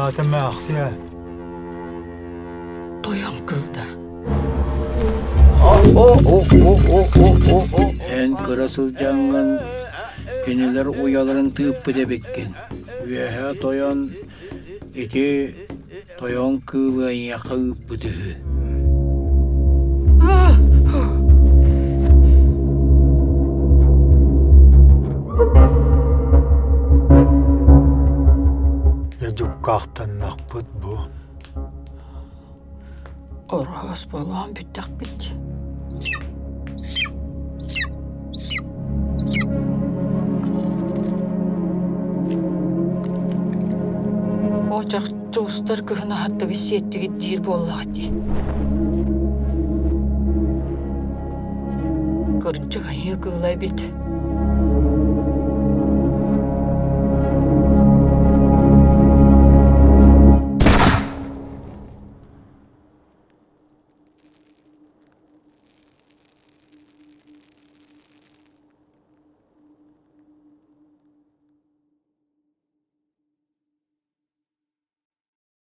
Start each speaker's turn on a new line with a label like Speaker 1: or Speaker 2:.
Speaker 1: Ол аата эмээхсиэ.
Speaker 2: Тойон кыылда.
Speaker 3: Эн кыра сылдьаҥҥын кинилэр уйаларын тыыппыт эбиккин. Үөһэ тойон ити тойон кыылы эйиэхэ ыыппыт үһү.
Speaker 1: Дьэ дьуккаахтаннахпыт бу.
Speaker 2: Ороос болоон бүттэхпит. Очах Чуустар кыһын аһаттыгы сиэттигит диир буоллаҕа дии. Кырдьык айыы кыыла эбит.